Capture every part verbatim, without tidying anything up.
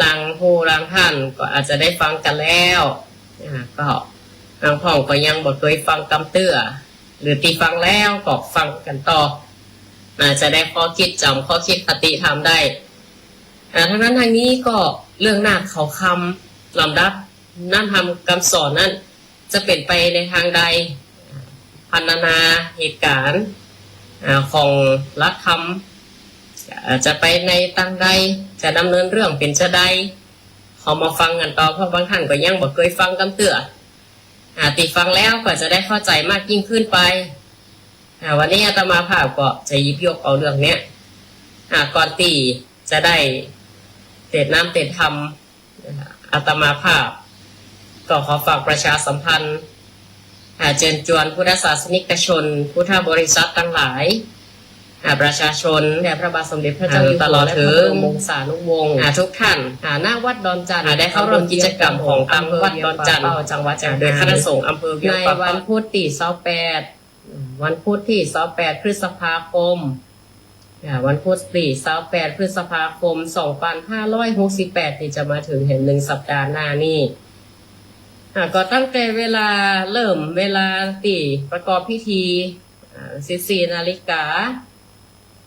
ลางผู้ลางต้านก็อาจจะได้ฟังกั๋นแล้ว อ่า ก็ลางพ่องก็ยังบ่เกยฟังกำเตื้อ หรือตี้ฟังแล้วก็ฟังกั๋นต่อ อาจจะได้ข้อคิดจ๋ำ ข้อคิดคติธรรมได้ อ่า ทั้งนั้นทั้งนี้ก็เรื่องนาคเขาคำ ลำดับน้ำธรรมกำสอนนั้น จะเป๋นไปในตางใด พรรณนาเหตุก๋ารณ์ อ่า ของหลักธรรม อ่า จะไปในตางใด จะดำเนินเรื่องเป๋นจาใด ขอมาฟังกั๋นต่อ เพราะบางต้านก็ยังบ่เกยฟังกำเตื้อ อ่า ตี้ฟังแล้วก็จะได้เข้าใจ๋มากยิ่งขึ้นไป อ่า วันนี้อาตมาภาพก็จะหยิบยกเอาเรื่องเนี้ย อ่า ก่อนตี้จะได้เตสน์น้ำเตสน์ธรรม อาตมาภาพก็ขอฝากประชาสัมพันธ์ อ่า เจิญจวนพุทธศาสนิกชน พุทธบริษัทตังหลาย อ่า ประชาชน และพระบาทสมเด็จพระเจ้าอยู่หัว ตลอดเถิง และพระบรมวงศานุวงศ์ อ่า ทุกท่าน อ่า ณ วัดดอนจั่น อ่า ได้เข้าร่วมกิจกรรมของตางวัดดอนจั่น จังหวัดเจียง อ่า โดยคณะสงฆ์อำเภอเวียงป่าเป้า ในวันพุธตี้ซาวแปด วันพุธตี้ซาวแปด พฤษภาคม อ่า วันพุธตี้ซาวแปด พฤษภาคม สองปันห้าร้อยหกสิบแปด ตี้จะมาเถิงแหม นึ่งสัปดาห์หน้านี้ อ่า ก็ตั้งแต่เวลาเริ่ม เวลาตี้ประกอบพิธี อ่า สิบสี่นาฬิกา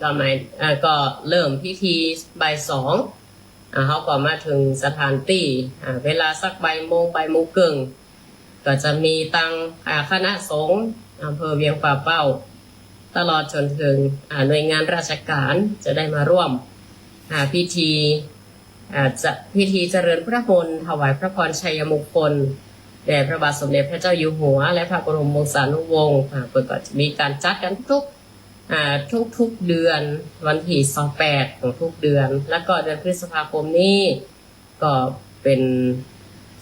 ก็หมาย อ่า ก็เริ่มพิธีบ่ายสอง อ่า เฮาก็มาเถิงสถานตี้ อ่า เวลาสักบ่ายโมง บ่ายโมงเกิ่ง ก็จะมีตาง อ่า คณะสงฆ์อำเภอเวียงป่าเป้า ตลอดจ๋นเถิง อ่า หน่วยงานราชก๋านจะได้มาร่วม อ่า พิธี อ่า จะ พิธีเจริญพระมนต์ ถวายพระพรชัยมงคล แด่พระบาทสมเด็จพระเจ้าอยู่หัว และพระบรมวงศานุวงศ์ อ่า เปิ้นก็จะมีก๋านจัดกั๋นทุก อ่า ทุกๆ เดือน วันตี้ซาวแปด ของทุกเดือน แล้วก็เดือนพฤษภาคมนี้ ก็เป๋น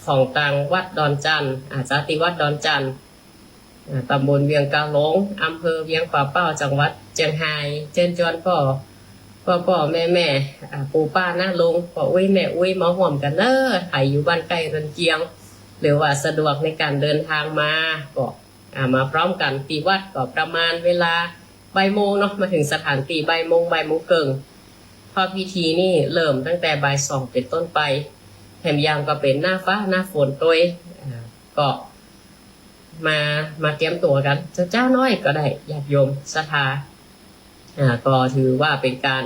ของตางวัดดอนจั่น อ่า จัดตี้วัดดอนจั่น อ่า ตำบลเวียงกาหลง อำเภอเวียงป่าเป้า จังหวัดเจียงฮาย เจิญจวนป้อ ป้อๆ แม่ๆ อ่า ปู่ป้าน้าลุง ป้ออุ๊ยแม่อุ๊ย มาฮ่วมกั๋นเน่อ ใผอยู่บ้านใก้เริอนเคียง หรือว่าสะดวกในก๋านเดินตางมา ก็ อ่า มาพร้อมกั๋นตี้วัด ก็ประมาณเวลาบ่ายโมงเนาะ มาเถิงสถานตี้บ่ายโมง บ่ายโมงเกิ่ง เพราะพิธีนี่เริ่มตั้งแต่บ่ายสองเป๋นต้นไป แถมยังก็เป๋นหน้าฟ้าหน้าฝนตวย อ่า ก็มา มาเตรียมตั๋วกั๋น เจ๊าๆ น้อยก็ได้ ญาติโยมศรัทธา อ่า ก็ถือว่าเป๋นก๋าน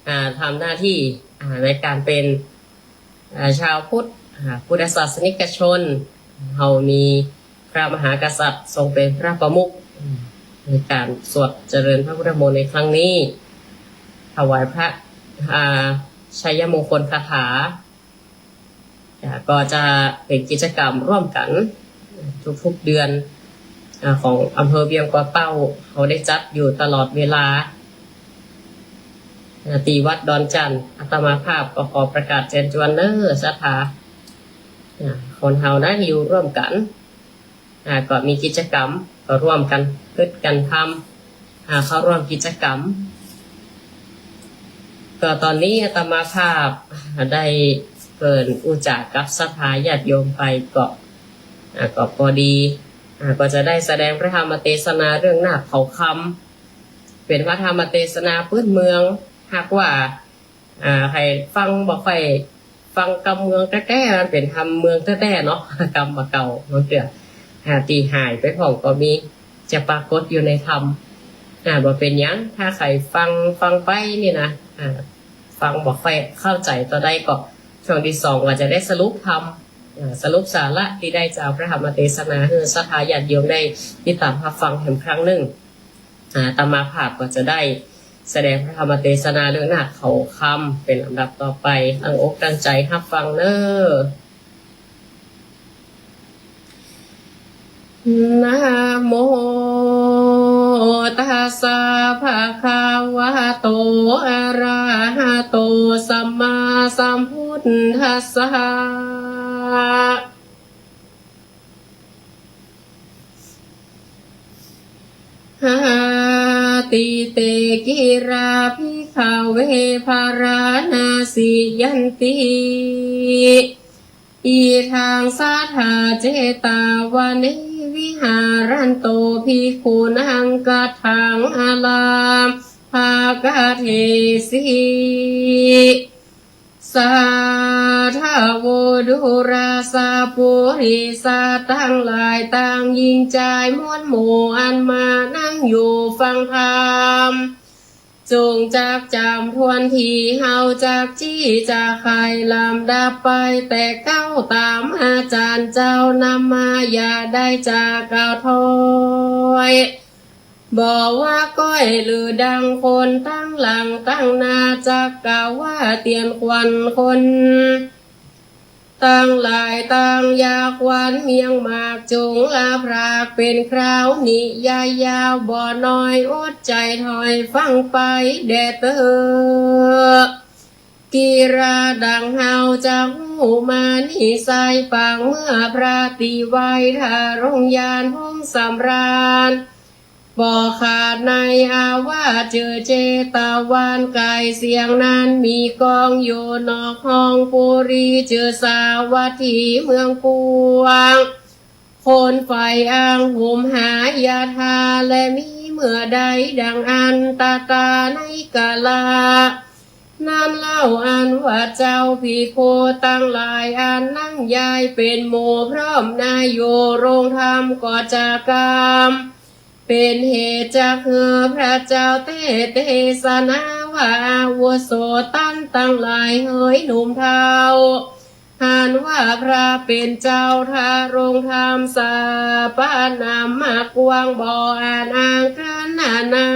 อ่า ทำหน้าตี้ อ่า ในก๋านเป๋น อ่า ชาวพุทธ อ่า พุทธศาสนิกชน เฮามีพระมหากษัตริย์ทรงเป๋นพระประมุข อืม ในก๋านสวดเจริญพระพุทธมนต์ในครั้งนี้ ถวายพระ อ่า ชัยมงคลคาถา อ่า ก็จะเป๋นกิจกรรมร่วมกั๋นทุกๆ เดือน อ่า ของอำเภอเวียงป่าเป้า เฮาได้จัดอยู่ตลอดเวลา อ่า ตี้วัดดอนจั่น อาตมาภาพก็ขอประกาศเจิญจวนเน่อศรัทธา อ่า คนเฮานะ อยู่ร่วมกั๋น อ่า ก็มีกิจกรรม ก็ร่วมกั๋น กึ๊ดกั๋นทำ อ่า เข้าร่วมกิจกรรม ก็ต๋อนนี้อาตมาภาพได้เกริ่นอู้จ๋ากับศรัทธาญาติโยมไปก็ อ่า ก็พอดี อ่า ก็จะได้แสดงพระธรรมเตสนาเรื่องนาคเขาคำ เป๋นพระธรรมเตสนาปื๊นเมือง หากว่า อ่า ใผฟังบ่ค่อยฟังกำเมืองแต๊ๆ มันเป๋นธรรมเมืองแต๊ๆ เนาะ กำบ่าเก่า บางเตื้อ อ่า ตี้หายไปพ่องก็มี จะปรากฏอยู่ในธรรม อ่า บ่เป๋นหยัง ถ้าใผฟัง ฟังไปนี่นะ อ่า ฟังบ่ค่อยเข้าใจ๋เต้าใดก็ ช่วงตี้สองก็จะได้สรุปธรรม อ่า สรุปสาระตี้ได้จากพระธรรมเตสนา หื้อศรัทธาญาติโยมได้ติดต๋ามฮับฟังแหมครั้งนึ่ง อ่า อาตมาภาพก็จะได้แสดงพระธรรมเตสนาเรื่องนาคเขาคำเป๋นลำดับต่อไป ตั้งอกตั้งใจ๋ฮับฟังเน่อ นะโมตัสสะภะคะวะโต อะระหะโต สัมมาสัมพุทธัสสะ หาติเต กิรา ภิกขะเว ภาราณาสิ ยันติ อิทัง สัตถา เจตวะเน วิหารันโต ภิกขุนัง คัตถัง อะลา ภะกะเทสิ สา โวดุราสะปุริสะตังหลาย ตังญิงจายมวลหมู่อันมานั่งอยู่ฟังธรรม จงจักจ๋ำถ้วนที เฮาจักจี้จะไขลำดับไป แต่เก๊าต๋ามอาจ๋ารย์เจ้านำมา อย่าได้จากกล่าวถ้อย บ่ว่าก้อยหรือดังคนตังหลังตังหน้า จักกล่าวว่าเตียนขวัญคน ตังหลายตังยาขวัญเมียงมาก จงลาพรากเป๋นคราวนิยายยาว บ่น้อยอดใจ๋ถ้อยฟังไปแด่เต๊อะ กีราดังเฮาจะฮู้มานิสัยปาง เมื่อพระตี้ไหว้ทรงญาณห้องสำราญ บ่ขาดในอาวาสจื้อเจตวัน ก๋ายเสียงนั้นมีก้องอยู่นอกห้องปุรี จื้อสาวัตถีเมืองกว้าง คนใฝ่อ้างหุมหายาธา และมีเมื่อใดดังอันตตาในกาละ นั้นเล่าอันว่าเจ้าภิกขุตังหลาย อันนั่งยายเป๋นหมู่พร้อมนาอยู่โรงธรรม ก็จะกำเป๋นเหตุจักหื้อพระเจ้าเต๊เตสนาว่า อาวุโสต้านตังหลายเหยหนุ่มเฒ่า หันว่าพระเป๋นเจ้าทรงธรรมสาปนามมากกว้าง บ่อาจอ้างกั๋นนานา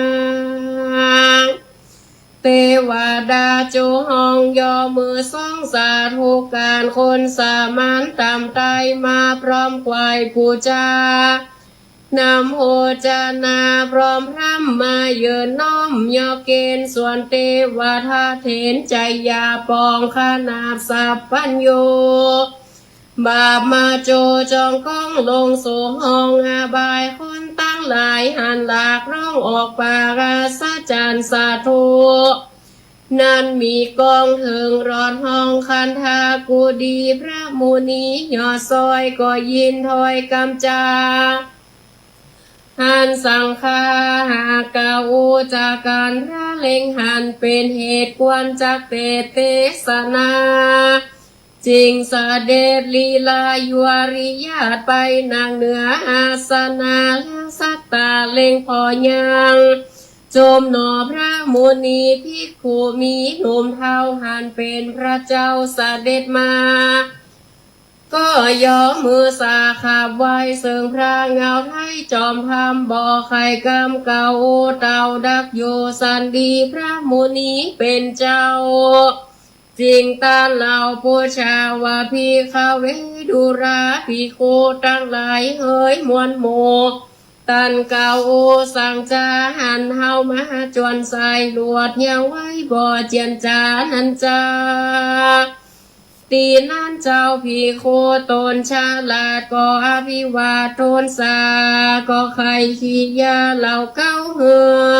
เตวดาจูฮ้องย่อมือสองสาธุก๋าน คนสามัญต๋ามใต้มาพร้อมขวายปู๋จา นำโภจนาพร้อมพร่ำมาเยินน้อมยอเกณฑ์ ส่วนเตวทัตเถรจะยาปองขนาบสัพพัญญู บาปมาโจจองก้องลงสู่ห้องอบาย คนตังหลายหันหลากร้องออกปากอัศจรรย์สาธุ นั้นมีก้องเถิงรอดห้องคันธกุฎี พระมุนียอดซอยก็ยินถ้อยกำจา หันสังฆาหากกล่าวอุจจากั๋น พระเล็งหันเป๋นเหตุควรจักเตเตสนา จึงเสด็จลีลายวริยาตไปนั่งเหนืออาสนะ แล้วสัตตาเล็งผ่อยัง จมหนอพระมุนีภิกขุมีหนุ่มเฒ่าหันเป๋นพระเจ้าเสด็จมา ก็ยอมมือสาขาบไหว้เซิงพระเงาไท้จอมธรรม บ่ใค่กำกล่าวโอเต่าดักอยู่สันดี พระมุนีเป๋นเจ้า จึงตรัสเล่าปุจฉาว่า ภิกขเว ดูราภิกขุตังหลายเหยมวลหมู่ ตันกล่าวโอสังจา หันเฮามาจวนใส่ลวดยังไว้บ่เจียนจ๋านั้นจา ตี้นั้นเจ้าภิกขุต๋นฉลาดก็อภิวาททูลสา ก็ใค่กิริยาเหล่าเก๊าหื้อ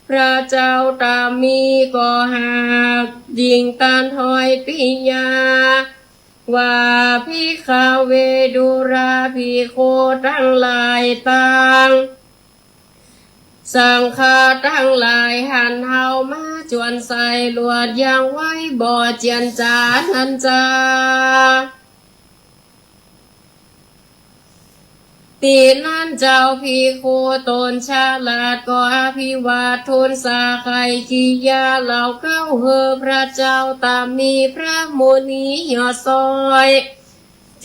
พระเจ้าต๋ามมีก็หาก จึงตรัสถ้อยปิยา ว่า ภิกขเว ดูราภิกขุตังหลายตัง สังฆาตังหลายหันเฮามาจวนใส่ลวดยังไว้บ่เจียนจ๋านั้นจา ตี้นั้นเจ้าภิกขุต๋นฉลาดก็อภิวาททูลสา ใค่กิริยาเหล่าเก๊าหื้อ พระเจ้าต๋ามมีพระมุนียอดซอย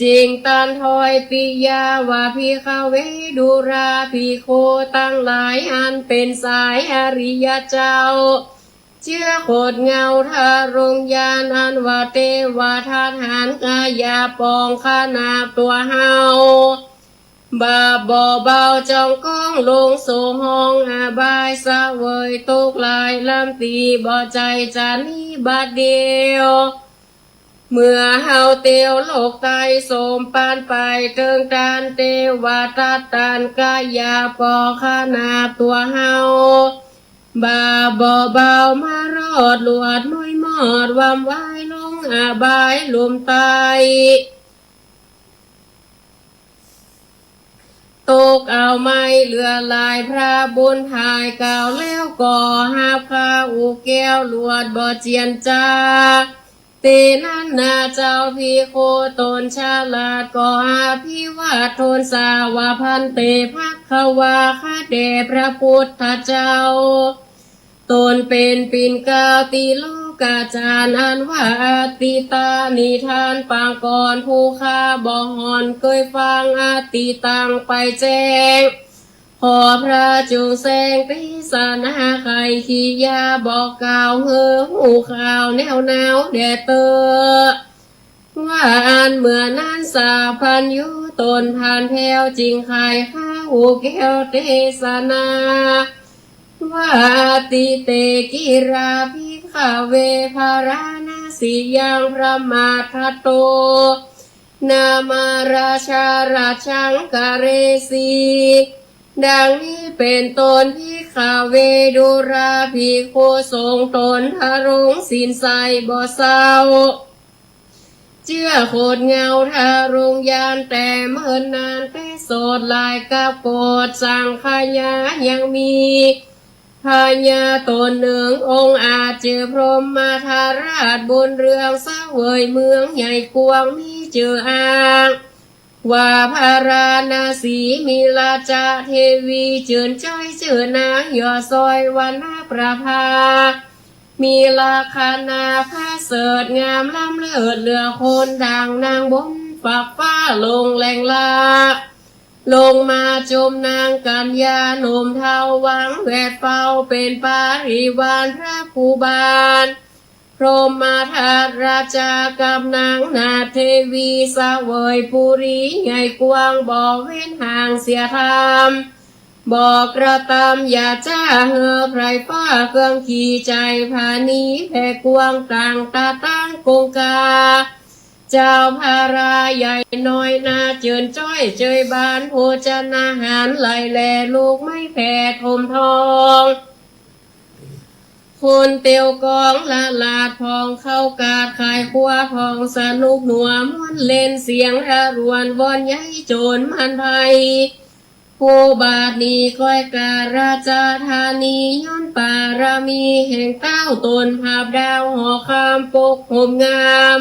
จึงตรัสถ้อยปิยาว่า ภิกขเว ดูราภิกขุตังหลายอันเป๋นสายอริยะเจ้า เจื้อโคตรเงาทรงญาณอันว่าเตวทัตหันกายาปองขนาบตั๋วเฮา บาปบ่เบาจองก้องลงสู่ห้องอบาย เสวยตุ๊กข์หลายล้ำตี้บ่ใจ้จะหนีบัดเดี่ยว เมื่อเฮาเตียวโลกใต้สมปานไปเถิงต้านเตวทัตหันกายาปองขนาบตั๋วเฮา บาปบ่เบามารอดลวดน้อยมอดวำวายลงอบายลุ่มใต้ ตกเอาไม้เหลือหลายพระบุญภายกล่าวแล้วก็ฮับข้าอุแก้วลวดบ่เจียนจ๋า เตนะนา เจ้าภิกขุต๋นฉลาดก็อภิวาททูลสาว่า ภันเต ภัคควา ข้าแต่พระพุทธเจ้า ต๋นเป๋นปิ่นเกล้าติโลกาจารย์ อันว่าอตีตานิทานปางก่อน ผู้ข้าบ่ห่อนเกยฟังอตีตังไปแจ้ง ขอพระจงแสดงเตสนาไขกิริยาบอกกล่าวหื้อฮู้ข่าวแนวหนาวแด่เต๊อะ ว่าอั้นเมื่อนั้นสัพพัญญูต๋นผ่านแผ้ว จึงไขข้าฮู้แก้วเตสนา ว่า อตีเต กิรา ภิกขเว ภาราณสียัง พระมาทัตโต นามราชา ราชังกะเรสี ดังนี้เป๋นต้น ภิกขเว ดูราภิกขุสงฆ์ต๋นทรงศีลใส่บ่เศร้า เจื้อโขดเหง้าทรงญาณแต่เมินนาน แต่โสดหลายกับโกฏสังขยา ยังมีพญาต๋นหนึ่งองค์อาจจื้อพรหมทาราช บุญเรืองเสวยเมืองใหญ่กว้าง มีจื้ออ้าง ว่าภาราณสี มีราชเทวีเจิญจ้อย จื้อนางยอดสวย วรรณประภา มีลักขณะประเสริฐงามล้ำเลิศเหลือคน ดั่งนางบนฟากฟ้าลงแหล่งละ ลงมาจุมนางกัญญา หนุ่มเฒ่าวังแวดเฝ้า เป๋นปริวารพระผู้บาน พรหมทัตราชากับนางนาถเทวี เสวยปุรีใหญ่กว้าง บ่เว้นห่างเสียธรรม บ่กระตำอย่าจ้า หื้อใผฟ้าเครื่องขี่ ใจ๋ผาณีแผ่กว้าง ต่างตาตั้งกงกา เจ้าภาราใหญ่น้อยนา เจิญจ้อยเจยบาน โภชนาหารไหลแล ลูกไม้แผ่ถมทอง คนเตียวกองละหลาดผ่อง เข้ากาดขายครัวผ่อง สนุกนัวม่วนเล่น เสียงระรวนว่อนใยโจ๋นมันไพ ผู้บาดนี้ก้อยการาชธานี ย้อนปารมีแห่งเต้าต๋น ผาบดาวหอคำปกห่มงาม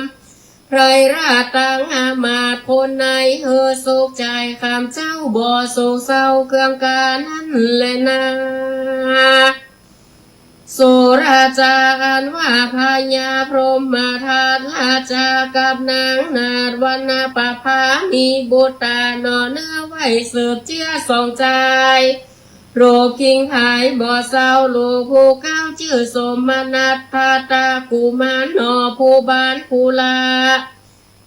ไพร่ราชตังอำมาตย์คนใน หื้อสุขใจ๋ ข้ามเจ้าบ่โศกเศร้า เครื่องกานั้นแลนา สุราชาอันว่าพญาพรหมทัตราชา กับนางนาถวรรณประภา มีบุตรตาหน่อเนื้อไว้สืบเจื้อสองจาย รูปคิงไพรบ่เศร้า ลูกผู้เก๊าจื้อสมนัส ทัตตกุมารหน่อผู้บานผู้ละ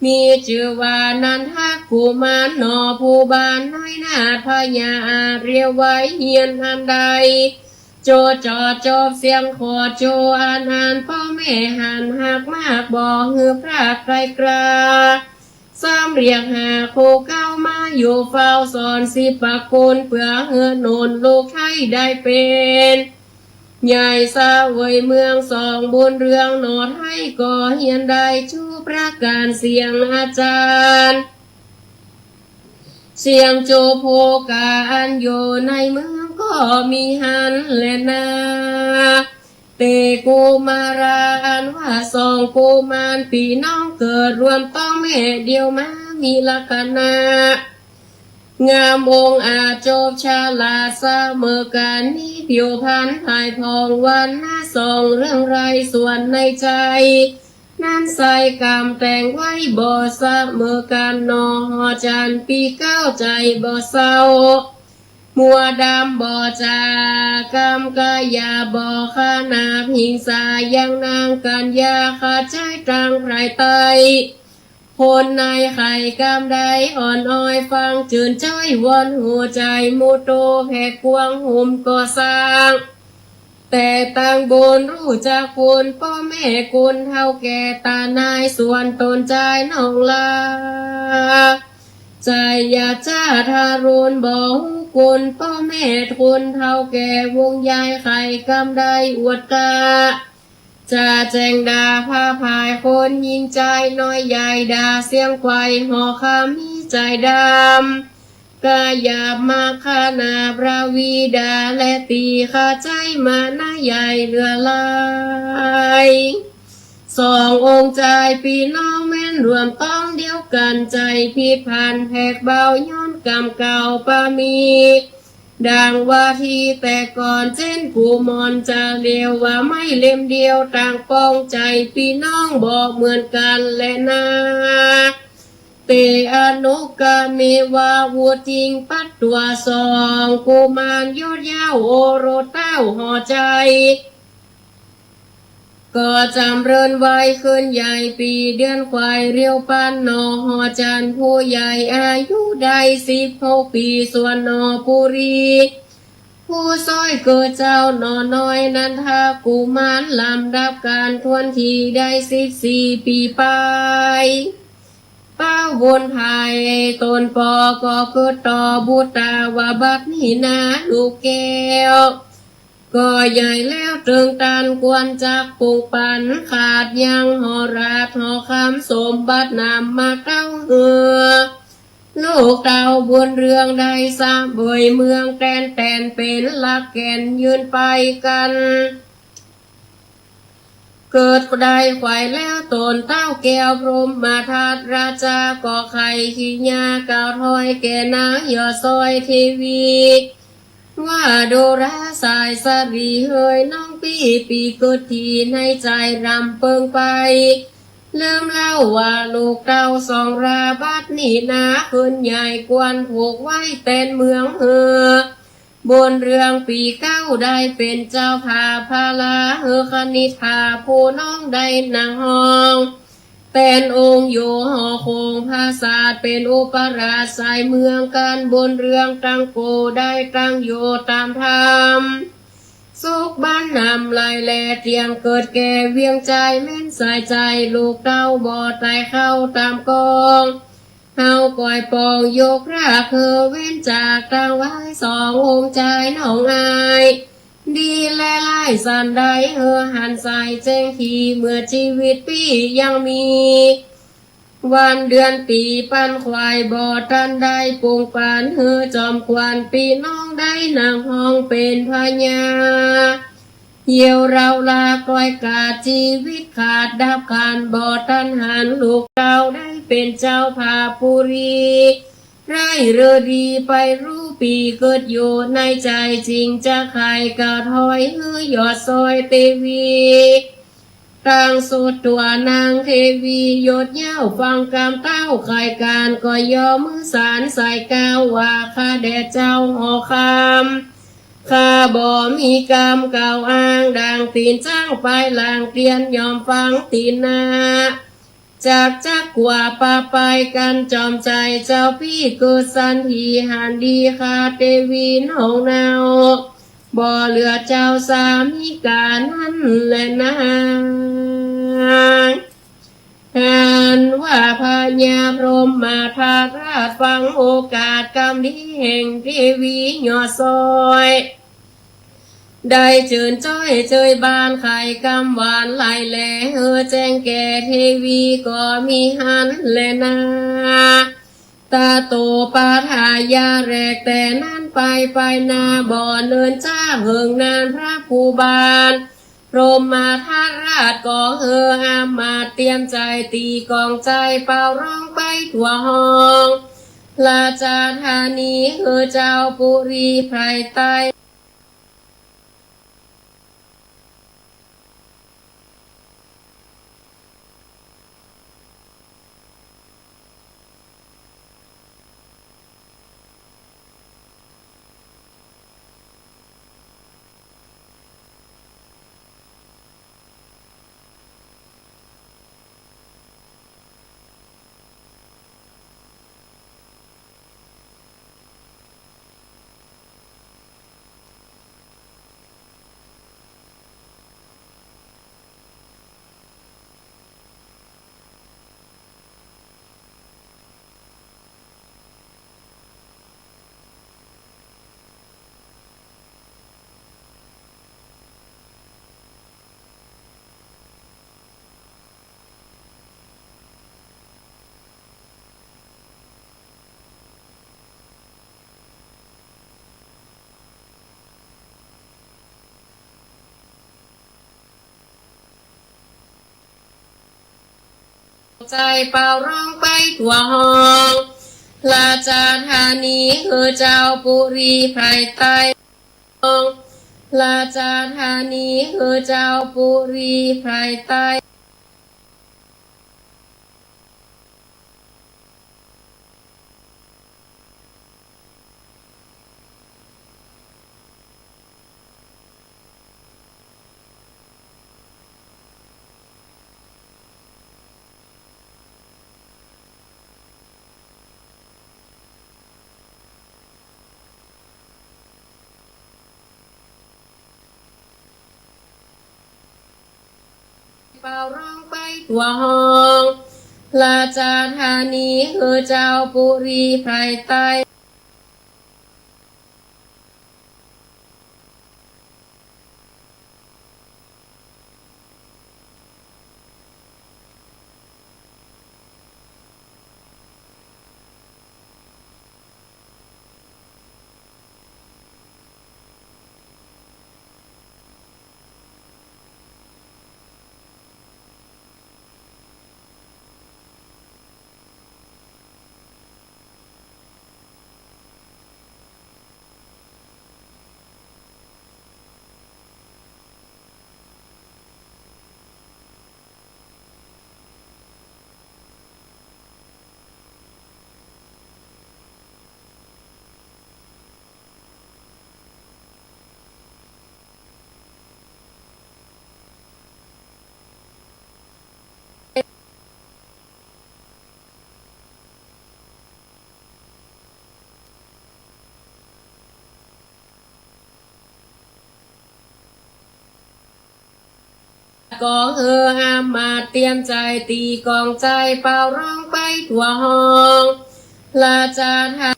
มีจื้อว่านันทกุมารหน่อผู้บาน น้อยนาถพญาอาจเรียกไว้เฮียนอันใด โจทย์จอดจบเสียงโขดโจอันอัน ป้อแม่หันหักมาก บ่หื้อพรากไกลกล้า ซ้ำเรียกหาคู่เก๊ามาอยู่เฝ้า สอนสิบประคุณ เปื้อหื้อหนุนลูกไท้ได้เป๋นใหญ่ เสวยเมืองสองบุญเรือง หน่อไท้ก็เฮียนได้จุประก๋าน เสียงอาจารย์ เสียงจุภูกาอันอยู่ในเมืองก็มีหั้นแลนา เตกุมาราอันว่าสองกุมารปี้น้องเกิดรวมต้องแม่เดียวมา มีลักขณะงามองอาจจบฉลาดเสมอกั๋น มีผิวพรรณผายผ่องวรรณะส่องเรืองไร้ ส่วนในใจ๋นั้นใส่กำแต่งไว้บ่เสมอกั๋นหน่อ หอจั๋นทร์ปี้เก๊าใจ๋บ่เศร้า มัวดำบ่จากำ กะหยาบบ่ขนาบ หิงสายังนางกัญญา ขัดใจ๊ตังไพร่ไต้ คนในใค่กำได้อ่อนอ้อย ฟังเจิญจ้อยวอนหัวใจ๋ มุโตแผ่กว้างห่มก่อสร้าง แต่ตั้งบุญฮู้จักคุณ ป้อแม่คุณเฒ่าแก่ต๋านาย ส่วนต๋นจายน้องหล้า ใจ๋อยากจะทารุณบ่ฮู้คุณ ป้อแม่คุณเฒ่าแก่วงใหญ่ ใค่กำได้อวดกล้า จะแจ้งด่าพระพายคนหญิงจายน้อยใหญ่ ด่าเสียงไกวหอคำมีใจ๋ดำ กะหยาบมากขนาบ ประวีด่าและตี๋ ขัดใจ๊มานะใหญ่เหลือหลาย สององค์จายปี้น้องแม่นร่วมต๊องเดียวกั๋น ใจ๋ผิดพลั้งแผกเบา ย้อนก๋รรมเก่าบ่มี ดังว่าตี้แต่ก่อน เจ้นกุมารจาเรียว ว่าไม้เล่มเดียวต่างปอง ใจ๋ปี้น้องบ่เหมือนกั๋นแลนา เตอนุกรรมเมวา อู้จริงปัดตั๋วสอง กุมารยอดเย้าโอรสเต้าหอใจ๋ ก็จ๋ำเริญวัยขึ้นใหญ่ ปี๋เดือนควายเรียวปันหนอ หอจันทน์ผู้ใหญ่อายุได้สิบหกปี๋ ส่วนหนอปุรี ผู้ซ้อยเกิดเจ้าหนอน้อยนันทกุมาร ลำดับกาลถ้วนทีได้สิบสี่ปี๋ปาย ป้าวบุญไพร่ต๋นปอก็เกิดต่อบุตรว่าบัดนี้นาลูกแก้ว ก็ใหญ่แล้วเถิงตันควรจักปงปัน ขาดยังหอราชหอคำสมบัตินำมาเต้าเฮือ ลูกเต้าบุญเรืองได้สะเบยเมืองแต๋น แต๋นเป๋นหลักแก่นยืนไปกั๋น เกิดได้ไขว่แล้วต๋นเต้าแก้วพรหมทัตราชา ก็ใค่ขี้หญ้าเก้าถ้อยแก่นางยอดซ้อยเทวี ว่าดูราสายสะหลีเหยน้องปี้ ปี้เกิดตี้ในใจ๋รำเปิงไป ลืมเล่าว่าลูกเต้าสองราบัดนี้นา ขึ้นใหญ่ควรผูกไว้แต๋นเมืองเฮือ บุญเรืองปี้เก๊าได้เป๋นเจ้าภาพพาลา เฮือคณิษฐาผู้น้องได้นั่งห้อง แต๋นองค์อยู่หอคงผาสาท เป๋นอุปราชสายเมืองกั๋น บุญเรืองตังโกได้ตั้งอยู่ต๋ามธรรม สุขบั้นนำไหลแลเตี้ยง เกิดแก่เวียงใจ๋แม่นสายใจ๋ ลูกเต้าบ่ต๋ายเข้าต๋ามกอง เฮาก้อยปองยกรากเฮือ เว้นจากตังวายสององค์จายน้องอาย ดีและร้ายสันใดเฮือหันใสแจ้งที เมื่อจีวิตปี้ยังมี วันเดือนปี๋ปันไขว่บ่ตันได้ปงปัน เฮือจอมขวัญปี้น้องได้นั่งห้องเป๋นพญา เยี่ยวเราลาก้อยกาดจีวิตขาดดับขัน บ่ตันหันลูกเต้าได้เป๋นเจ้าภาพปุรี ไร้ฤดีไปฮู้ปี้เกิดอยู่ในใจ๋ จึงจะใค่เก้าถ้อยเฮือยอดซ้อยเทวี ตังสุดตั๋วนางเทวียอดเย้า ฟังกำเต้าใค่กั๋นก็ยอมมือสานสายเก้า ว่าข้าแด่เจ้าหอคำ ข้าบ่มีกำกล่าวอ้าง ดังตี๋นจ๊างปายหลังเตียน ยอมฟังตี๋นนา จักจักกว่าปาไปกั๋นจอมใจ๋ เจ้าปี้เกิดสันทีหันดี ข้าเทวีน้องเนา บ่เหลือเจ้าสามิกานั้นแลนา หันว่าพญาพรหมทัตราชฟังโอกาสกำดีแห่งเทวียอดซ้อย ได้เจิญจ้อยเจยบานไขกำหวานไหลแล เฮือแจ้งแก่เทวีก็มีหันแลนา ตาโตปาทายาแรกแต่นั้นไป ไปนาบ่เนินจ๊าเหิงนานพระภูบาล พรหมทัตราชก็เฮืออามาตย์เตรียมใจ๋ ตี๋ก๋องใจ๋เป่าร้องไปทั่วห้อง ราชธานีเฮือเจ้าปุรีไพรใต้ ใจ๋เป่าร้องไปทั่วห้อง ราชธานีหื้อเจ้าปุรีภายใต้ ราชธานีหื้อเจ้าปุรีภายใต้ เป่าร้องไปทั่วห้อง ราชธานีหื้อเจ้าปุรีภายใต้ ก็หื้ออำมาตย์เตียมใจ๋ ตีกลองใจ๋เป่าร้องไปทั่วห้อง ราชธา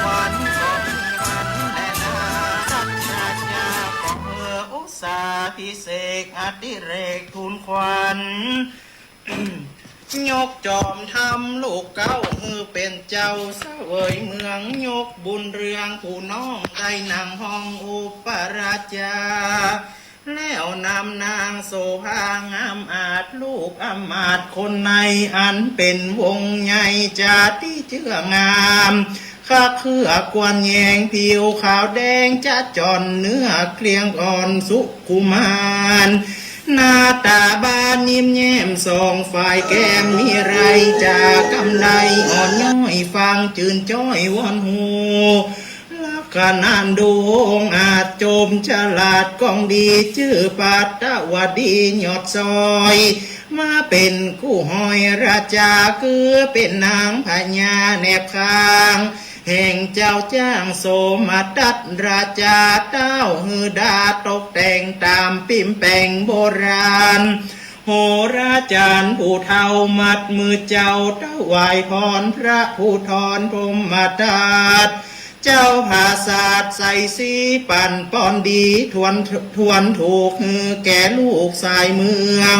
วันก็มีวันแลนา รัชราชาก็เอออุสาพิเศษกอดิเรกทูลขวัญ ยกจอมธรรมลูกเก๊าหื้อเป๋นเจ้าเสวยเมือง ยกบุญเรืองผู้น้องได้นั่งห้องอุปราชญา แล้วนำนางโสภางามอาจลูกอำมาตย์คนใน อันเป๋นวงศ์ใหญ่จาติเจื้องาม คักเคือกควรแยง ผิวขาวแดงจะจ่อน เนื้อเกลี้ยงอ่อนสุขุมาน หน้าต๋าบานยิ้มแย้มสองฝ่ายแก้ม มีไรจากำไลอ่อนย้อย ฟังจื่นจ้อยว่อนฮู้ ลัก ขนานดวงอาจจมฉลาดกองดี จื้อปัตตวดียอดซอย มาเป๋นกู้ฮอยราจา คือเป๋นนางพญาแนบข้าง แห่งเจ้าจ้างโสมทัตราจา เต้าหื้อดาตกแต่งต๋ามปิ๊มแป๋งโบราณ โหราจารย์ผู้เฒ่ามัดมือเจ้า ถวายพรพระภูธรพรหมทัต เจ้าผาสาทใสสีปั๋นปอนดี ทวน ทวนถูกหื้อแก่ลูกสายเมือง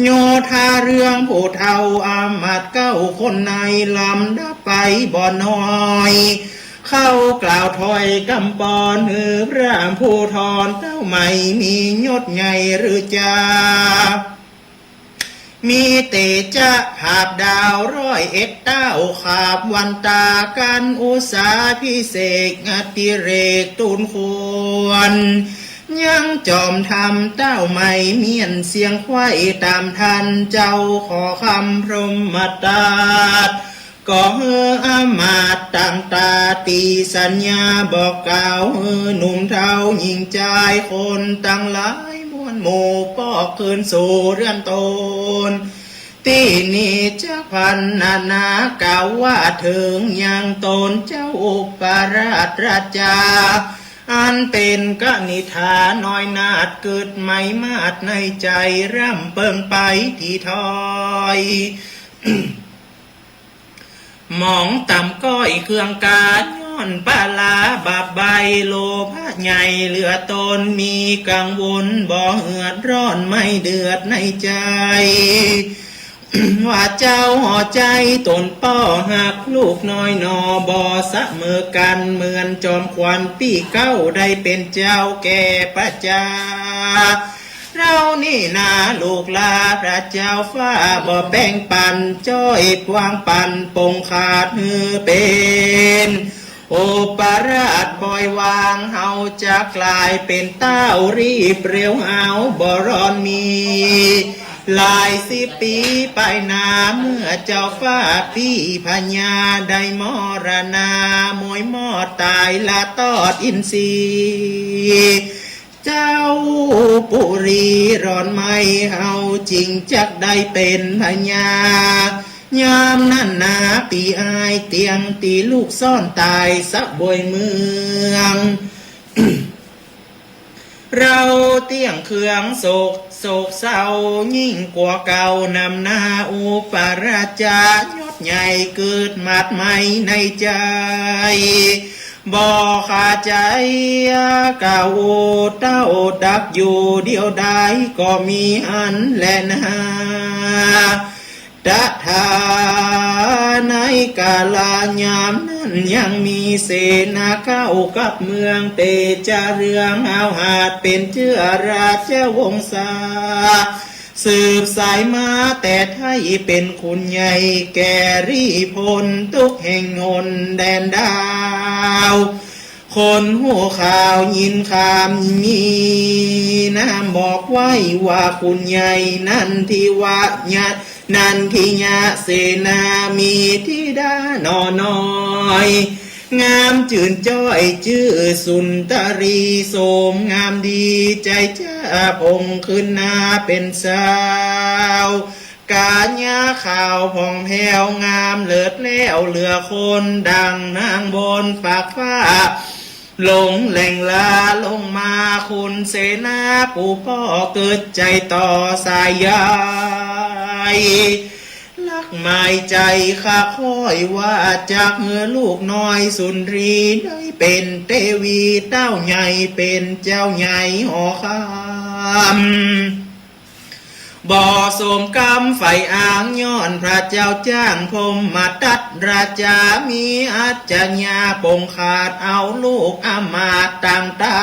โยธาเรืองผู้เฒ่าอามาตย์เก้าคนใน ลำดับไปบ่น้อย เข้ากล่าวถ้อยกำปอน หื้อพระภูธรเต้าใหม่มียศใหญ่หรือจา มีเตจะผาบดาวร้อยเอ็ดเต้า ขาบวันตากันอุสาพิเศษ อติเรกตูนควร ยังจอมธรรมเต้าใหม่เมี้ยนเสียงไขว้ต๋ามทัน เจ้าขอคำพรหมทัต ก็หื้ออามาตย์ตั้งต๋าตี๋สัญญา บอกกล่าวหื้อหนุ่มเฒ่าหญิงจายคนตังหลายมวลหมู่ ปอกคืนสู่เรือนต๋น ตี้นี้จะพรรณนากล่าวว่าเถิงยังต๋นเจ้าอุปราชราจา อันเป๋นกนิษฐาน้อยนาฏ กึ๊ดไหม้มาดในใจ๋ ร่ำเปิงไปถี่ถ้อย หมองต่ำก้อยเครื่องกา ย้อนปาลาบาปใบ้ โลภะใหญ่เหลือต๋น มีกังวลบ่เหือดร้อนไม่เดือดในใจ๋ ว่าเจ้าหัวใจ๋ต๋นป้อฮักลูกน้อยหนอ บ่เสมอกั๋นเหมือนจอมขวัญปี้เก๊า ได้เป๋นเจ้าแก่ประจา เฮานี่นาลูกหลา พระเจ้าฟ้าบ่แป้งปั๋น จ้อยปวางปั๋นปงขาดหื้อเป๋น อุปราชปล่อยวาง เฮาจะกลายเป๋นเต้ารีบเร็ว เฮาบ่ร้อนมี หลายสิบปี๋ไปหน้า เมื่อเจ้าฟ้าปี้พญาได้มรณา มวยมอดต๋ายละตอดอินทรีย์ เจ้าปุรีร้อนไหม้ เฮาจึงจักได้เป๋นพญา ยามนั้นนาปี้อ้ายเตียงตี้ลูกซ่อนต๋ายสะบวยเมือง เฮาเตี้ยงเครื่องโศก โศกเศร้ายิ่งกว่าเก่า นำหน้าอุปราชยศใหญ่เกิดหมาดไหม้ในใจ๋ บ่ขาดใจ๋กล่าวโอเต้าดักอยู่เดียวดายก็มีอันแลนา ตถาในกาลยามนั้นยังมีเสนาเข้ากับเมือง เตจะเรืองฮาวหาดเป๋นเจื้อราชวงศา สืบสายมาแต่ไท้เป๋นขุนใหญ่ แก่รีพลทุกแห่งหนแดนดาว คนฮู้ข่าวยินคำมีนามบอกไว้ว่าขุนใหญ่นันทิวะยะ นันทิยะเสนามีธิดาหน่อน้อย งามจื่นจ้อยจื้อสุนทรี โสมงามดีใจ๋จ้าผ่องขึ้นหน้าเป๋นสาว กาญาขาวผ่องแผ้วงามเลิศแล้วเหลือคน ดังนางบนฟากฟ้า ลงแหล่งลาลงมา ขุนเสนาผู้ป้อเกิดใจ๋ต่อสายใย รักหมายใจ๋ข้าค่อยว่าจักหื้อลูกน้อยสุนทรีได้เป๋นเตวีเต้าใหญ่เป๋นเจ้าใหญ่หอคำ บ่สมกำใฝ่อ้างย้อนพระเจ้าจ้างพรหมทัตราชามีอัจฉริยะปงขาดเอาลูกอำมาตย์ต่างต๋า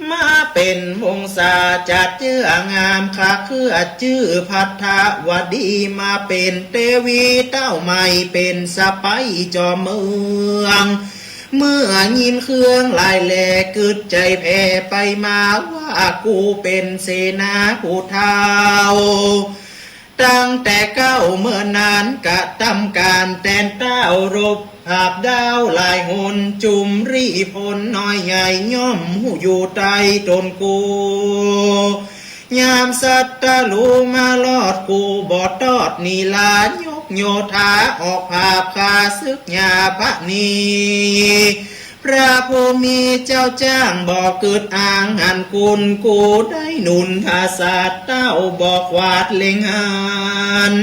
มาเป๋นวงศาจัดเจื้องามคักเคื่อจื้อภัททวดีมาเป๋นเตวีเต้าใหม่เป๋นสะใภ้จอมเมือง เมื่อยินเครื่องหลายแลกึ๊ดใจ๋แผ่ไปมาว่ากูเป๋นเสนาผู้เฒ่า ตั้ง ตั้งแต่เก๊าเมื่อนั้นกระตำก๋านแตนเต้ารบผาบดาวหลายหน จุมรีพลน้อยใหญ่ย่อมฮู้อยู่ไตตนกู ยามศัตรูมารอดกูบ่ตอด นีลายกโยธาออกผาบฆ่าศึกหญ้าพระนี พระผู้มีเจ้าจ้างบ่กึ๊ดอ้างอันกุน กูได้หนุนผาสาทเต้าบ่ขวาดเล็งหัน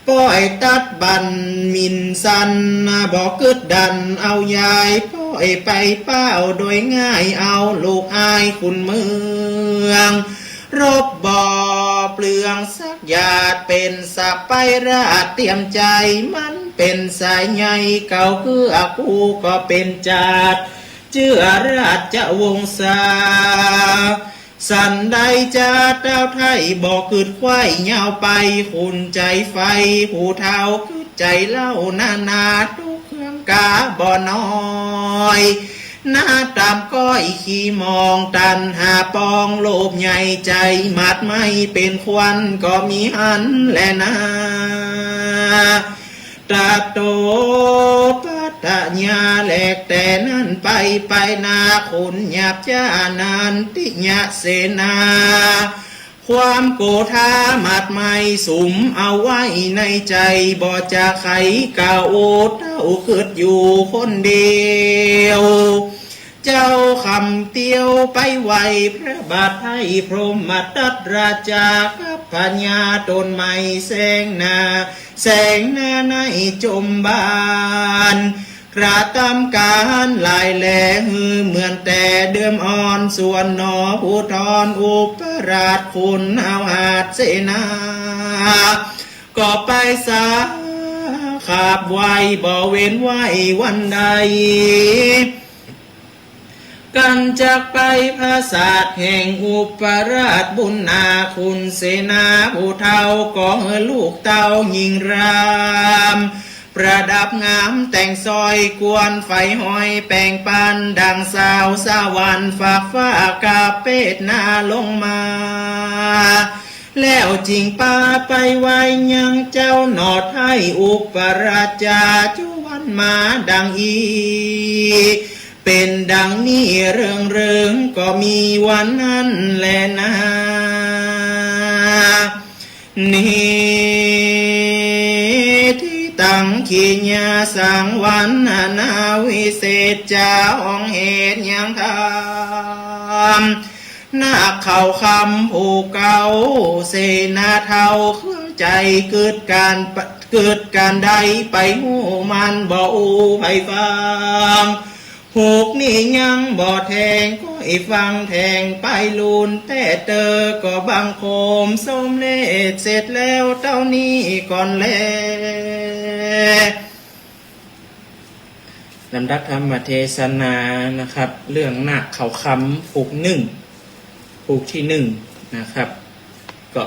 ป้อยตัดบั้นหมิ่นสัน บ่กึ๊ดดันเอายาย ป้อยไปเป้าโดยง่าย เอาลูกอ้ายขุนเมือง รบบ่เปลืองสักหยาด เป๋นสะใป๊ราชเตียมใจ๋ มันเป๋นสายใยเก่าเกื้อ กูก็เป๋นจาติเจื้อราชวงศา สันใดจาเต้าไท้บ่กึ๊ดไขว้ยาวไป ขุนใจ๋ไฟผู้เฒ่ากึ๊ดใจ๋เล่า นานาตุ๊กข์เคืองกาบ่น้อย หน้าต๋ามก้อยขี้หมอง ตัณหาปองโลภใหญ่ ใจ๋หมาดไหม้เป๋นควันก็มีหั้นแลนา ตะโตปัตตะยา แลกแต่นั้นไป ไปนาขุนหยาบจ้านันทิยะเสนา ความโกธาหมาดไหม้สุมเอาไว้ในใจ๋ บ่จะไขกล่าวโอเต้ากึ๊ดอยู่คนเดียว เจ้าคำเตี้ยวไปไหว้พระบาทไท้ พรหมทัตราชากับพญาต๋นไม้แสงหน้า แสงหน้าในจมบาน กระตำก๋านหลายแลหื้อเหมือนแต่เดิมอ่อน ส่วนหนอผู้ทอนอุปราชขุนหาวหาดเสนา ก็ไปสาขาบไหว้บ่เว้นไหว้วันใด กันจักไปผาสาทแห่งอุปราชบุญนา ขุนเสนาผู้เฒ่าก็หื้อลูกเต้าหญิงราม ประดับงามแต่งสร้อย กวนไฟห้อยแป๋งปัน ดังสาวสวรรค์ฟากฟ้ากาเปตนาลงมา แล้วจึงปาไปไหว้ยังเจ้าหนอไท้อุปราชจาจุวันมาดังอี้ เป๋นดังนี้เริงๆ ก็มีวันนั้นแลนา นิทธิตัง ขีณาสังวรรณนา วิเศษจา อ่องเหตุยังธรรม นาคเขาคำผู้เก่า เสนาเฒ่าเคืองใจ๋ กึ๊ดก๋าน กึ๊ดก๋านใดไปฮู้มันบ่อู้ใผฟัง ผูกนี้ยังบ่แถง ก็อีฟังแถงไปลูน แต่เตอก็บังคมสมเร็จเสร็จแล้วเต้านี้ก่อนแล ลำดับธรรมเทศนานะครับ เรื่องนาคเขาคำผูกนึ่ง ผูกตี้นึ่งนะครับ ก็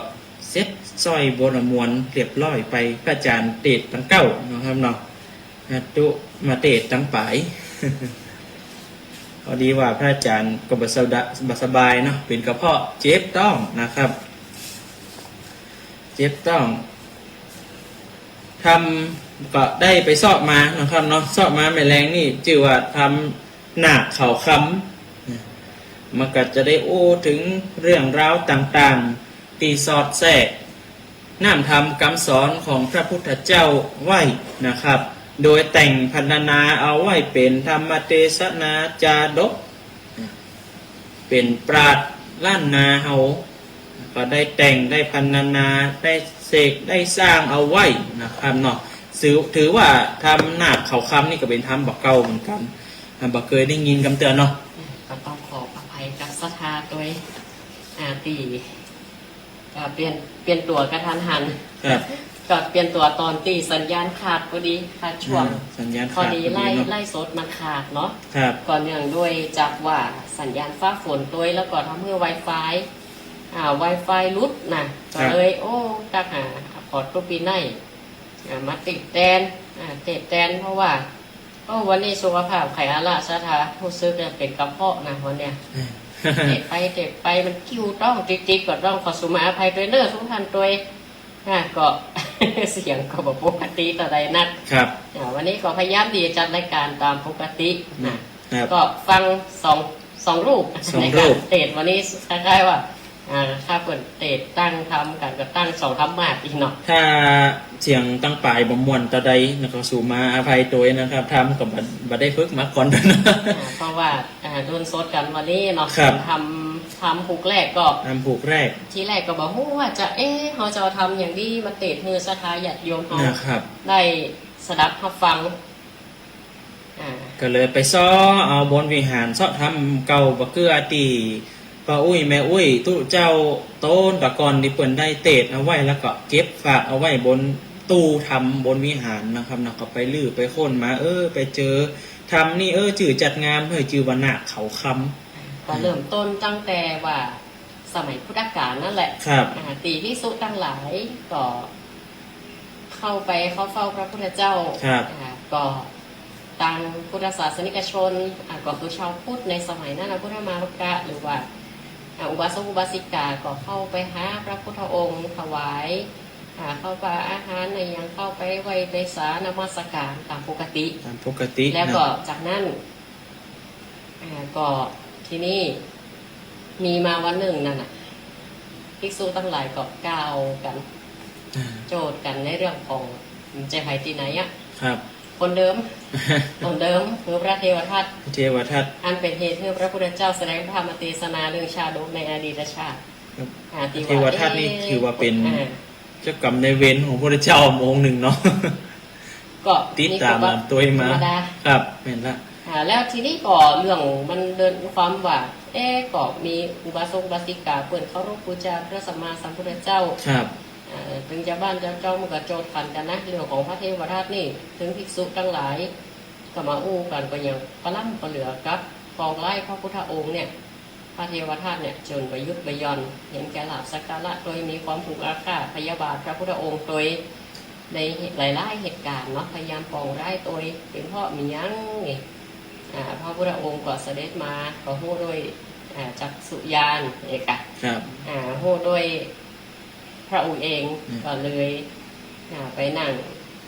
เสร็จสร้อยบนมวลเรียบร้อยไป พระอาจ๋ารย์เตสน์ตังเก๊านะครับเนาะ อาตุมาเตสน์ตังป๋าย พอดีว่าพระอาจ๋ารย์ก็บ่สะดะ บ่สบายเนาะ เป๋นกระเพาะเจ็บต๊องนะครับ เจ็บต๊อง ธรรมก็ได้ไปเซาะมานะครับเนาะ เซาะมาแหมแลงนี่จื้อว่าธรรมนาคเขาคำ มันก็จะได้อู้เถิงเรื่องราวต่างๆ ตี้สอดแทรกน้ำธรรมกำสอนของพระพุทธเจ้าไว้นะครับ โดยแต่งพรรณนาเอาไว้เป๋นธรรมเตสนาจาดก เป๋นปราชญ์ล้านนาเฮา ก็ได้แต่ง ได้พรรณนา ได้เสก ได้สร้างเอาไว้นะครับเนาะ ถือ ถือว่าธรรมนาคเขาคำนี่ก็เป๋นธรรมบ่าเก่าเหมือนกั๋น อ่า บ่เกยได้ยินกำเตือนเนาะ ก็ต้องขออภัยกับศรัทธาตวย อ่า ตี้ อ่า เปลี่ยน เปลี่ยนตั๋วกะทันหัน ครับ ก็เปลี่ยนตั๋วตอนตี้สัญญาณขาดพอดี ขาดช่วง อ่า สัญญาณขาด พอดี พอดีเนาะ ไลฟ์ ไลฟ์สดมันขาดเนาะ ครับ ก็เนื่องด้วยจากว่าสัญญาณฟ้าฝนตวย แล้วก็ทำหื้อไวไฟ อ่า ไวไฟหลุดนะ ครับ ก็เลย โอ้ ตักหา ขอตุ๊ปีไน อ่า มาเตสน์แตน อ่า เตสน์แตน เพราะว่า โอ้ วันนี้สุขภาพใค่อาละศรัทธา ฮู้สึกจะเป๋นกระเพาะนะวันเนี้ย อืม เตสน์ไปเตสน์ไปมันกิ้วต๊อง ติดๆ ก็ต้องขอสุมาอภัยตวยเน่อทุกท่านตวย อ่า ก็ เสียงก็บ่ปกติเต้าใดนัก ครับ อ่า วันนี้ก็พยายามตี้จะจัดรายก๋านต๋ามปกตินะ ครับ ก็ฟังสอง สองรูป สองรูป ในก๋านเตศน์วันนี้คล้ายๆ ว่า อ่า ถ้าเปิ้นเตศน์ตั้งธรรมกั๋นก็ตั้งสองธรรมาสน์อี้เนาะ ถ้าเสียงตังป๋ายบ่ม่วนเต้าใดนะ ก็สูมาอภัยตวยนะครับ ธรรมก็บ่ บ่ได้ฝึกมาก่อน อ่า เพราะว่า อ่า ดวลสดกั๋นวันนี้เนาะ ครับ ธรรม ธรรมผูกแรกก็ ธรรมผูกแรก ทีแรกก็บ่ฮู้ว่าจะ เอ๊ะ เฮาจะเอาธรรมหยังดีมาเตศน์หื้อศรัทธาญาติโยมเฮา นะครับ ได้สดับฮับฟัง อ่า ก็เลยไปเซาะเอาบนวิหาร เซาะธรรมเก่าบ่าเกื้อตี้ป้าอุ๊ยแม่อุ๊ยตุ๊เจ้าโตนตะก่อนตี้เปิ้นได้เตศน์เอาไว้ แล้วก็เก็บฝากเอาไว้บนตู้ธรรมบนวิหารนะครับเนาะ ก็ไปรื้อไปค้นมา เออ ไปเจอธรรมนี่ เออ จื้อจัดงามเฮ้ย จื้อว่านาคเขาคำ ก็เริ่มต้นตั้งแต่ว่า สมัยพุทธกาลนั่นแหละ ครับ อ่า ตี้ภิกษุตังหลายก็เข้าไปเข้าเฝ้าพระพุทธเจ้า ครับ อ่า ก็ตางพุทธศาสนิกชน อ่า ก็คือชาวพุทธในสมัยนั้นนะ พุทธมามกะ หรือว่า อ่า อุบาสกอุบาสิกา ก็เข้าไปหาพระพุทธองค์ ถวาย อ่า ข้าวปลาอาหารอะหยัง เข้าไปไหว้ไปสานมัสการต๋ามปกติ ต๋ามปกติ แล้วก็ นะ จากนั้น อ่า ก็ทีนี้มีมาวันนึ่งนั่นน่ะ ภิกษุตังหลายก็กล่าวกั๋น อ่า โจทย์กั๋นในเรื่องของ เจ้าใผตี้ไหนอะ ครับ คนเดิม คนเดิมคือพระเทวทัต พระเทวทัต อันเป๋นเหตุหื้อพระพุทธเจ้าแสดงพระธรรมเตสนาเรื่องชาดกในอดีตชาติ ครับ อ่า ตี้ว่า พระเทวทัตนี่ เอ๊ะ ถือว่าเป๋น อ่า เจ้ากรรมนายเวรของพระพุทธเจ้าองค์นึ่งเนาะ ก็ติดต๋ามตวยมา นี่ก็ธรรมดา ครับ แม่นละ อ่า แล้วทีนี้ก็เรื่องมันเดินความว่า เอ๊ะ ก็มีอุบาสกอุบาสิกาเปิ้นเคารพบูชาพระสัมมาสัมพุทธเจ้า ครับ อ่า เถิงจาวบ้านจาวจองมันก็โจทย์กั๋นนะ เรื่องของพระเทวทัตนี่ เถิงภิกษุตังหลายก็มาอู้กั๋น ก็ยังปะล้ำปะเหลือกับปองร้ายพระพุทธองค์เนี่ย พระเทวทัตเนี่ย จ๋นบ่หยุดบ่หย่อน เห็นแก่ลาภสักการะตวย มีความผูกอาฆาตพยาบาทพระพุทธองค์ตวย ในหลายๆ เหตุก๋ารณ์เนาะ พยายามปองร้ายตวย เป๋นเพราะมีหยังนี่ อ่า พระพุทธองค์ก็เสด็จมา ก็ฮู้ด้วย อ่า จักษุญาณเอกะ ครับ อ่า ฮู้ด้วย พระองค์เอง อืม ก็เลย อ่า ไปนั่ง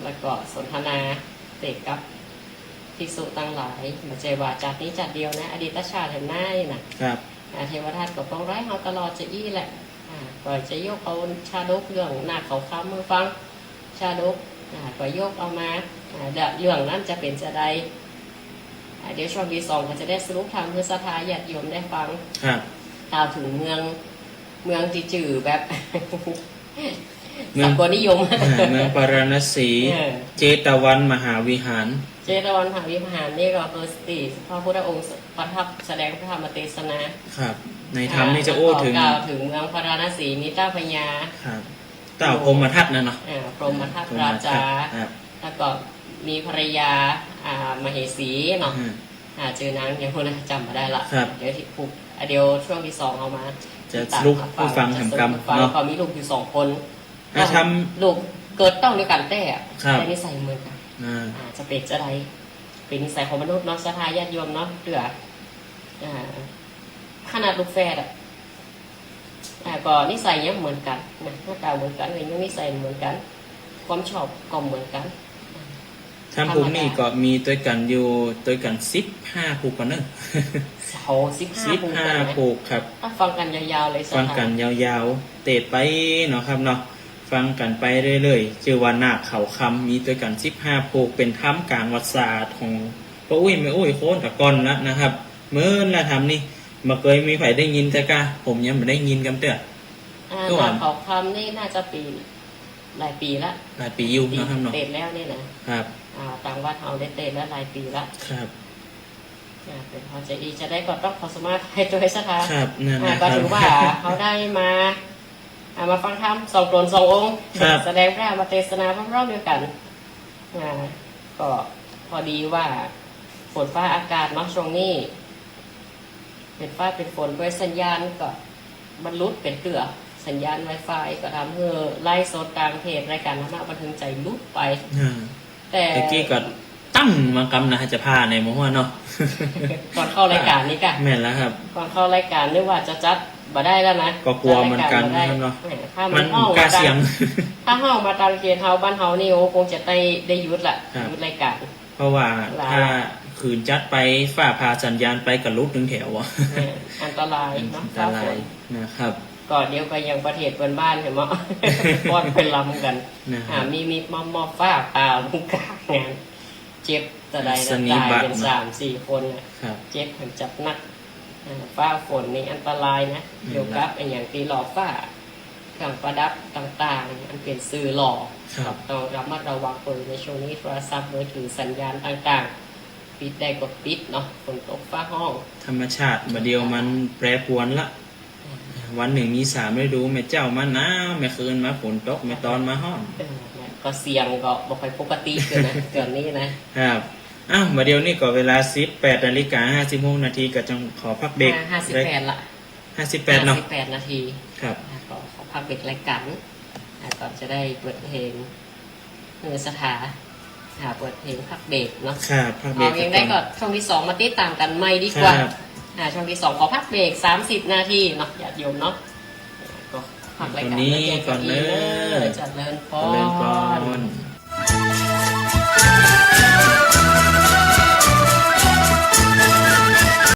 แล้วก็สนทนาเตศน์กับภิกษุตังหลาย บ่ใจ้ว่าจัดนี้จัดเดียวนะ อดีตชาติแหมนายน่ะ ครับ อ่า เทวทัตก็ปองร้ายเฮาตลอดจะอี้แหละ อ่า ก็จะยกเอาชาดกเรื่องนาคเขาคำมาฟัง ชาดก อ่า ก็ยกเอามา อ่า เรื่องนั้นจะเป๋นจาใด อ่า เดี๋ยวช่วงตี้สองก็จะได้สรุปธรรมหื้อศรัทธาญาติโยมได้ฟัง ครับ กล่าวเถิงเมือง เมืองตี้จื้อแบบ เมือง สากลนิยม อ่า เมืองปาราณสี เออ เจตวันมหาวิหาร เจตวันมหาวิหารนี่ก็คือตี้พระพุทธองค์ประทับแสดงพระธรรมเตสนา ครับ ในธรรมนี่จะอู้เถิง อ่า กล่าวเถิงเมืองปาราณสี มีเจ้าพญา ครับ เจ้าพรหมทัตนะเนาะ อ่า พรหมทัต พรหมทัต ราชา ครับ แล้วก็มีภรรยา อ่า มเหสีเนาะ อืม อ่า จื้อนางหยังบ่ฮู้นะ จ๋ำบ่ได้ละ ครับ เดี๋ยวตี้ผูก อ่ะ เดี๋ยวช่วงตี้สองเอามา จะสรุปหื้อฟัง จะสรุปหื้อฟัง แหมกำ เนาะ ก็มีลูกอยู่สองคน อ่ะ ลูกเกิดต้องเดียวกั๋นแต๊อะ ครับ แต่นิสัยเหมือนกั๋น อ่า อ่า จะเป๋นจาใด เป๋นนิสัยของมนุษย์เนาะ ศรัทธาญาติโยมเนาะ เตื้อ อ่า ขนาดลูกแฝดอะ อ่า ก็นิสัยยังเหมือนกั๋นนะ หน้าต๋าเหมือนกั๋น อายุนิสัยเหมือนกั๋น ความชอบก็เหมือนกั๋น ธรรมะ ธรรมดา พวกนี้ก็มีตวยกั๋นอยู่ ตวยกั๋นสิบห้าผูกก่อนเนาะ โอ้ สิบห้า สิบห้า ผูกก่อนนะ ผูกครับ อ่ะ ฟังกั๋นยาวๆ เลย ฟังกั๋นยาวๆ เตศน์ไปเนาะครับเนาะ ฟังกั๋นไปเรื่อยๆ จื้อว่านาคเขาคำ มีตวยกั๋นสิบห้าผูก เป๋นธรรมก๋างวัตรศาสตร์ของป้าอุ๊ยแม่อุ๊ยโค้นตะก่อนละนะครับ เมินละธรรมนี่ บ่เกยมีใผได้ยินเตื้อกา ผมยังบ่ได้ยินกำเตื้อ อ่า ตัว นาคเขาคำนี่น่าจะปี๋ หลายปี๋ละ หลายปี๋อยู่นะครับเนาะ เตศน์แล้วนี่นะ ครับ อ่า ตางวัดเฮาได้เตศน์แล้วหลายปี๋ละ ครับ อ่า เป๋นพอจะอี้จะใดก็ต้องขอสมาอภัยตวยศรัทธา ครับ นั่นแหละ อ่า ครับ ก็ถือว่าเฮาได้มา อ่า มาฟังธรรมสองต๋นสององค์ ครับ แสดงพระธรรมเตสนาพร้อมๆ เดียวกั๋น อ่า ก็พอดีว่าฝนฟ้าอากาศเนาะ ช่วงนี้ เป๋นฟ้าเป๋นฝนตวย สัญญาณก็มันหลุดเป๋นเตื้อ สัญญาณไวไฟก็ทำหื้อไลฟ์สดตางเพจรายก๋านธรรมะบันเทิงใจหลุดไป อ่า แต่ ตะกี้ก็ ต อั้ง บางกำนะ จะผ่าในหมอหัวเนาะ ก่อนเข้ารายการนี่กะ แม่นแล้วครับ ก่อนเข้ารายการนึกว่าจะจัดบ่ได้แล้วนะ ก็กลัวเหมือนกั๋นนะครับเนาะ จัดรายการบ่ได้ แหม ถ้ามัน มัน ฮ้อง กล้าเสี่ยง มาตาง ถ้าฮ้องมาตางเขตเฮาบ้านเฮานี่ โอ้ คงจะได้ ได้หยุดละ ครับ หยุดรายการ เพราะว่า ลา ถ้า ละ ขืนจัดไป ฟ้าผ่าสัญญาณไปก็หลุดตึงแถวอะ แหม อันตรายเนาะ อันตราย ฟ้าฝน นะครับ ก็เดี๋ยวก็ยังประเทศเปิ้นบ้านหั้นเนาะ ป้อนไปลำกั๋น นะครับ อ่า มี มีมอบ มอบฟ้าผ่าลงกลางงาน เจ็บตะใด สนิบัติ ต๋ายกั๋น เนาะ สามสี่คนน่ะ ครับ เจ็บหั้นจัดหนัก อ่า ฟ้าฝนนี่อันตรายนะ อืม เกี่ยวกับอะหยังตี้หล่อฟ้า เครื่องประดับต่างๆ อันเป๋นสื่อหล่อ ครับ ก็ต้องระมัดระวังเปิ้นในช่วงนี้ โทรศัพท์มือถือสัญญาณต่างๆ ปิดได้ก็ปิดเนาะ ฝนตกฟ้าฮ้อง ธรรมชาติบ่าเดี่ยวมันแปรปรวนละ วันนึ่งมีสามฤดู แม่เจ๊ามาหนาว แม่คืนมาฝนตก แม่ตอนมาฮ้อน เออ ก็เสียงก็บ่ค่อยปกติกั๋นนะ ต๋อนนี้นะ ครับ อ้าว บ่าเดี่ยวนี้ก็เวลาสิบแปดนาฬิกาห้าสิบหกนาที ก็ต้องขอพักเบรก อ่า ห้าสิบแปดละ ห้าสิบแปดเนาะ ห้าสิบแปดนาที ครับ อ่า ก็ขอพักเบรกรายการ อ่า ก็จะได้เปิดเพลง เออ สถา อ่า เปิดเพลงพักเบรกเนาะ ครับ พักเบรก เอายังไง ก่อน ก็ช่วงที่สองมาติดต๋ามกั๋นใหม่ดีกว่า ครับ อ่า ช่วงที่สองขอพักเบรกสามสิบนาทีเนาะ ญาติโยมเนาะ ก็พักรายการ เอาเต้านี้ก่อนเน่อ เจริญพร เจริญพร